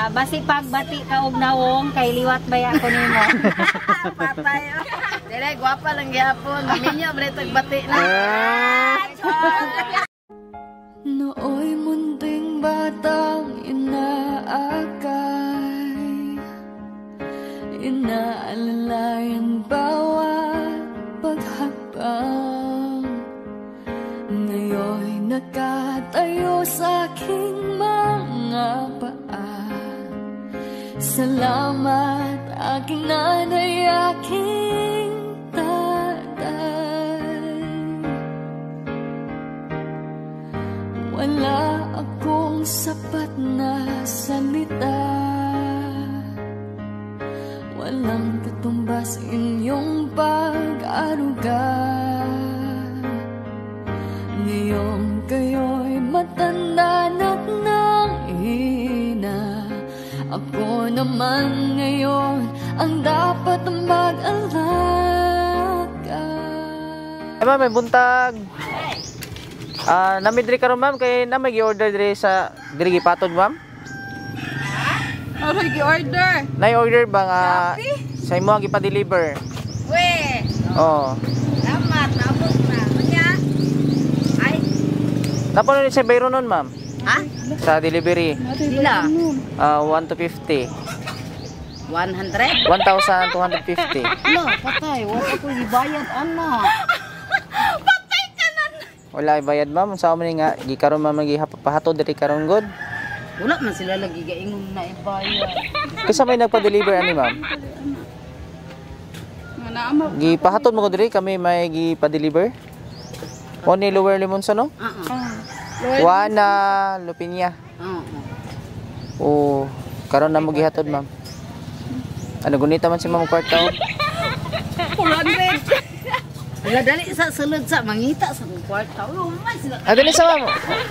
Basi pagbati ka og nawong kay liwat bay ako nimo. Patay. Dili, gwapa lang gihapon. Maminyo ba tagbati na. Nooy munting batang inaakay, inaalalayan bawat paghakbang. Ngayon'y nakatayo sa aking mga paa. Salamat, aking nanay, aking tatay. Wala akong sapat na salita, walang katumbas inyong pag-aruga. Ngayong kayo'y matanda na't nanghina, ako naman ngayon ang dapat mag-alaga. Ay, ma'am, may buntag. Ah, nami diri karon, ma'am, kay na may gi-order diri sa diri gipatod, ma'am. Ano gi-order? Nay order ba nga sa imo ang gipa-deliver? We, Oh. salamat, naabot na. Unya? Ay, Napa ni sa bayro nun, ma'am? Ha? Sa delivery. Sila? Ah, 1 to 50. 100? 1,250. No, patay. Wala ko ibayad, ana. Wala bayad, ma'am. Sa man nga gikaron, ma'am, gipahatod diri karon god. Wala man sila lagi gaingon na ibayad. Kaysa may nagpa-deliver ani, ma'am. Nga Gipahatod mo ko diri, kami may gipa-deliver. Mo ni Lower Limonsa, no? Oo. Juana Lupinia. Oo. Oh, karon na mo gihatod, ma'am. Ano gunita man si ma'am kwarta, oh. 400. Wala, dali sa sulod sa mangita sa kong kwarta. Uy, man sila. Ah, dili sa, ma'am.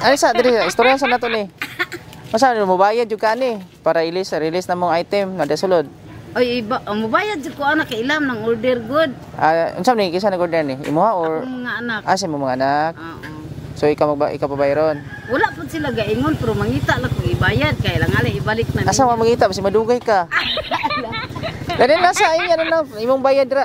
Ano sa dili sa istorya sa nato ni. Masa mo bayad jud ka ani para ilis release na mong item nga sulod. Oy, iba, ang mubayad jud ko ana kay ilam ng order good. Ah, unsa man ni kinsa nag-order ni? Imuha or Akong mga anak. ah, sa imong mga anak? Oo. So ikaw magba ikaw pabayron. Wala po sila gaingon pero mangita lang kung ibayad kay lang ali ibalik na. Asa mo mangita basi madugay ka. Dali na sa inyo na imong bayad ra.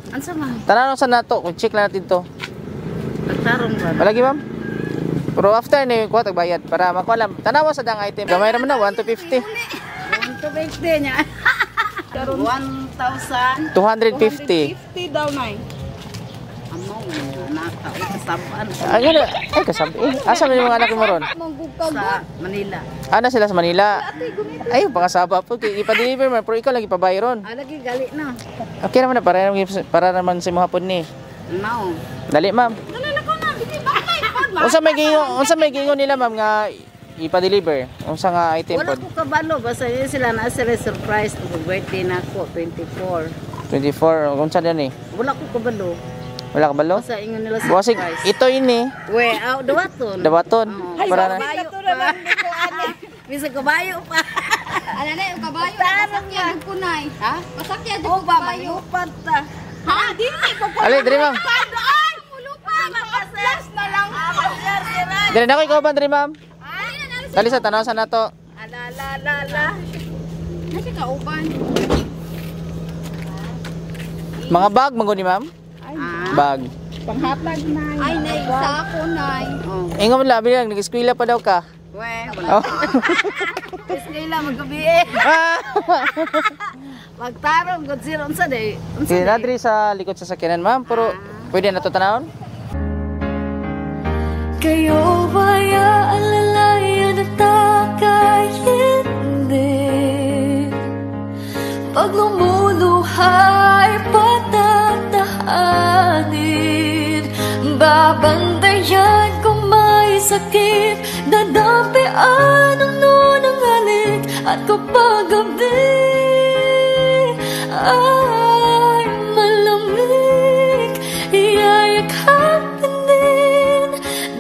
Ansa man? Tanaw sa nato, kung check lang natin to. Nagtarong ba? Malagi, ma'am. Pero after ni kuha tag bayad para makuha lang. Tanawa sa dang item. Gamay ra man na 1 to 50. 150 niya. 1,000. 250. 50 daw nay. Amo naka kasabaan Ay, ano? Ay, kasab. Eh, asa man yung mga anak mo ron? sa Manila. Ana sila sa Manila. Ay, pangasaba po. Kay ipa-deliver man, pero ikaw lagi pabayron. Ah, lagi gali na. Okay naman na, para naman sa imong hapon ni. No. Dali, ma'am. Unsa may gingon nila, ma'am, nga ipa-deliver? Unsa nga item Wala pod? ko kabalo basta yun sila na sila surprise kung birthday na ako 24. 24, unsa din eh? Wala ko kabalo. Wala ka balo? Basta ingon nila Buwasig, surprise. ito yun eh. We, aw dawaton. Dawaton. Oo. Para na. Kabayo pa. Bisa kabayo pa. Ala na yung kabayo, pasakya jud ko nay. Ha? Pasakya jud Oh, ko ba, kabayo. malupad ta. Ha, dili ko po. Ali, diri, ma'am. Ay, mulupa. Plus na lang. Diri na ko ikaw ba diri, ma'am? Dali sa tanaw sa nato. Ala, ala, ala, ala. Nasi kauban. Mga bag man gud ni ma'am? Ah. Bag. Panghatag na. Ay nay, sa ako nay. Oh. Ingon mo labi lang nag-eskwela pa daw ka. We, wala. Oh. Eskwela magabi eh. Ah! Magtarong gud sila unsa day? Unsa Kaya na day? diri sa likod sa sakyanan, ma'am, pero pwede na to tanawon. Kayo ba'y aalalayan at aka'y hindi? Pag lumuluha'y patatahanin, babantayan kung may sakit, dadampian ang nunang halik. At kapag gabi ay malamig, iyayakapin din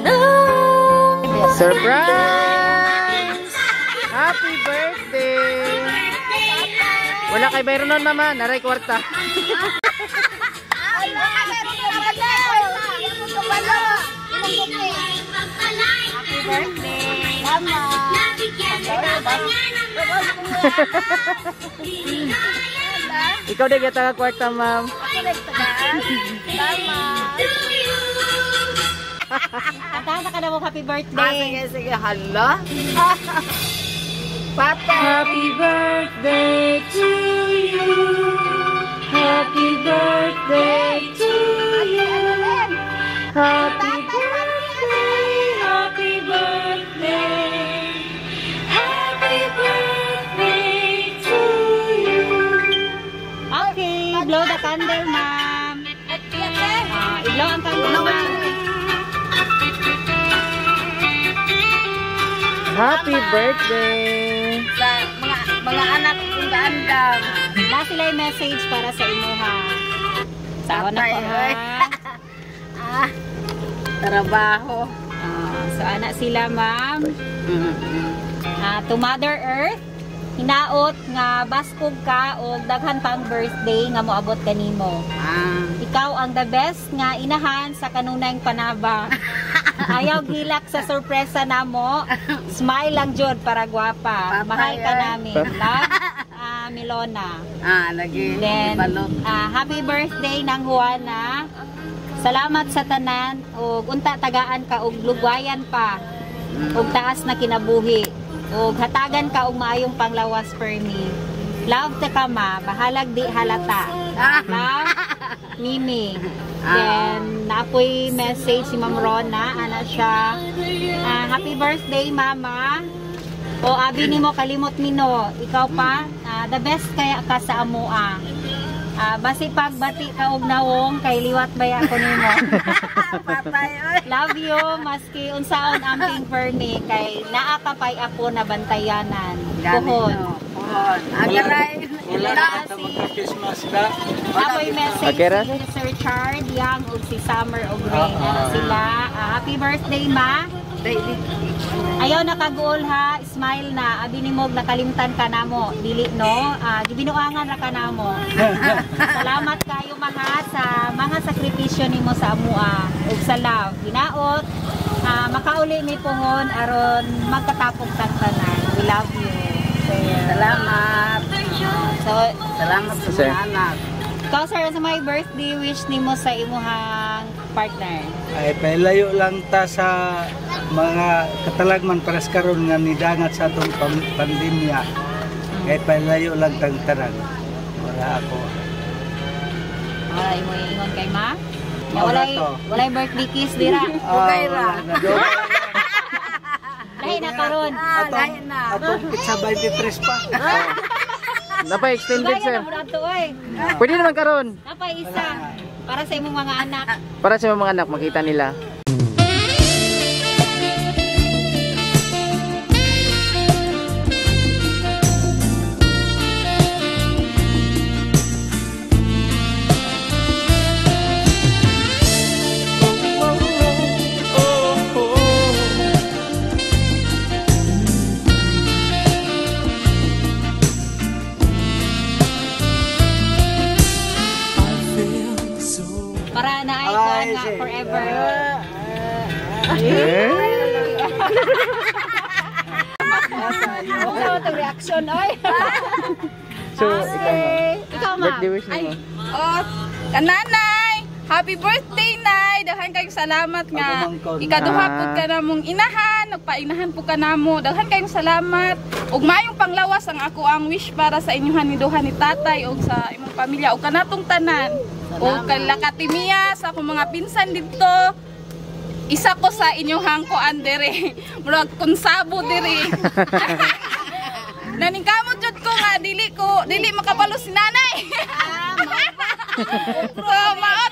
ng Surprise! Happy birthday! Wala kay bayro nun, mama. Naray kwarta. Happy birthday. Salamat. Ikaw din kita kwarta, ma'am. Ako nagtagaan. Tama. Kantahan sa ka na mo happy Ah, birthday. sige, sige. Hala. Papa. Happy birthday to you. Happy birthday to you. Happy birthday, happy birthday. Happy birthday to you. Okay, blow the candle, ma'am. Ah, i-blow ang candle, ma'am. Happy birthday. Sa mga anak kong gaandam. Na sila yung message para sa imuha. Sawa na ko, ha? Ah, trabaho. Ah, so, ana sila, ma'am. Ah, to Mother Earth, hinaot nga baskog ka og daghan pang birthday nga moabot kanimo. Ah. Ikaw ang the best nga inahan sa kanunayng panaba. Ayaw gilak sa sorpresa namo. Smile lang jud para gwapa. Patay, Mahal ka eh. namin. Love, Milona. Ah, lagi. Then, Balot. happy birthday ng Juana. Salamat sa tanan ug unta tagaan ka og lugwayan pa ug taas na kinabuhi ug hatagan ka og maayong panglawas permi. Love ta ka ma, bahalag di halata. Love, Mimi. Then, naapoy message si Ma'am Rona, ana siya. Happy birthday, Mama. O abi nimo kalimot mino, ikaw pa, the best kaya ka sa amoa. Basi pagbati ka og nawong kay liwat baya ko nimo. Patay, oy. Love you maski unsaon amping permi kay naa ka pay apo na bantayanan. Puhon. Gani, no. Puhon. Agaray. Wala na ta magka-Christmas na. Ako'y message Okay ra? si Sir Chard Yang ug si Summer ug Rain. Ano sila? Happy birthday, ma. Ayaw nakaguol ha, smile na. Abi nimo nakalimtan ka namo. Dili no, gibinuangan ra ka namo. Salamat kayo maha sa mga sakripisyo nimo sa amua ug sa love. Hinaot makauli mi pohon aron magkatapog tang tanan. We love you. Salamat. So, Salamat sa Sir. mga anak. ikaw sir, sa may birthday wish nimo sa imuhang partner? Ay, pailayo lang ta sa mga katalagman para sa karon nga nidangat sa atong pandemya. Ay, pailayo lang tang tanan. Wala ako. Wala imo ingon kay ma? Wala Walay to. walay birthday kiss dira. Okay ra. wala na. Lahi na karon. Ah, lahi na. Atong pizza 23 pa. Napa extended, Kaya sir. na muna to oy. Pwede naman karon. Napay isa para sa imong mga anak. Para sa mga anak makita nila. Para na ay kuan Ay, nga sige. forever. Eh? Ano sa reaction oy? So, ikaw ma. Ikaw ma. Birthday wish nimo. Oh, kananay, happy birthday nay. Daghan kayong salamat nga Pagumangkon. ikaduha Ah. pud ka namong inahan, nagpainahan pud ka namo. Daghan kayong salamat. Ug maayong panglawas ang ako ang wish para sa inyuhan ni duha ni tatay ug sa imong pamilya ug kanatong tanan. Ug kay Lakatimiya sa akong mga pinsan didto. Isa ko sa inyuhang kuan diri. Murag konsabo diri. Naningkamot jud ko nga dili makabalo si nanay. So mao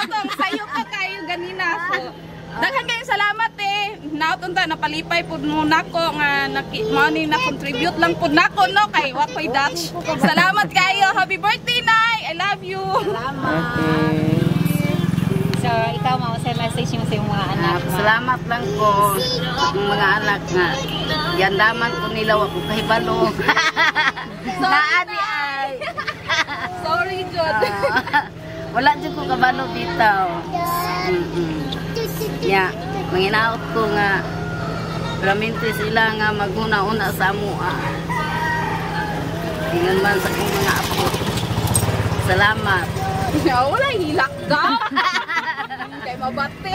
tong sayo pa kayo ganina. So daghan kayong salamat eh. Naot unta napalipay pud mo nako nga naki, mao ni na contribute lang pud nako no kay wa koy Dutch. Salamat kayo. Happy birthday nay. I love you. Okay. So ikaw ma, unsay message nimo sa imong mga anak? Ah, ma? salamat lang ko sa akong mga anak nga giandaman ko nila wa ko kahibalo. Naa di ay. Sorry jud. Wala jud ko kabalo bitaw. Ya, manginaot ko nga Raminte sila nga maguna-una sa amoa. Ingon man sa akong mga apo. Salamat. Wala hilak ka. Kay mabati.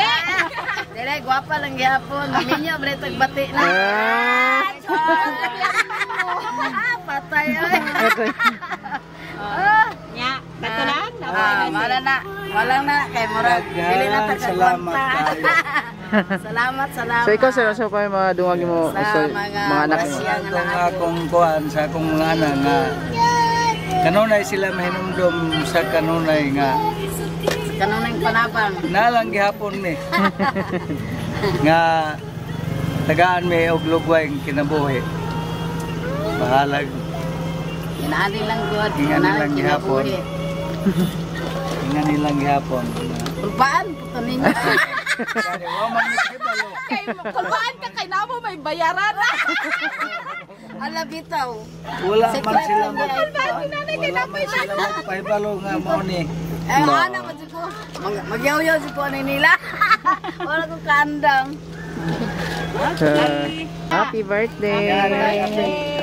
Dili gwapa lang gihapon. Maminyo bre tag bati na. Ah! Ah, patay oy. Nya, kato lang. Ah, wala na. Wala na kay murag dili na ta Daghang salamat kagwanta. kayo. Salamat, salamat. So ikaw sir, so pa yung mga dungag mo Sa sa mga mga anak mo. Russia. Sa akong kuan sa akong mga anak nga kanunay sila mahinumdom sa kanunay nga Kanunay panabang. nalang gihapon mi nga tagaan mi og lugway ang kinabuhi, bahalag. Inaani lang gud. Ingani lang gihapon. Ingani lang gihapon. Kulpaan po ninyo. Kani wa man mi kahibalo. Kay kulbaan ka kay namo may bayaran. Ala bitaw. Wala man sila mag Kulbaan si nanay kay wala namo man sila magpahibalo nga mao ni. Eh, ana man jud ko. Magyaw-yaw jud ko ani nila. Wala ko kaandam. So, happy birthday.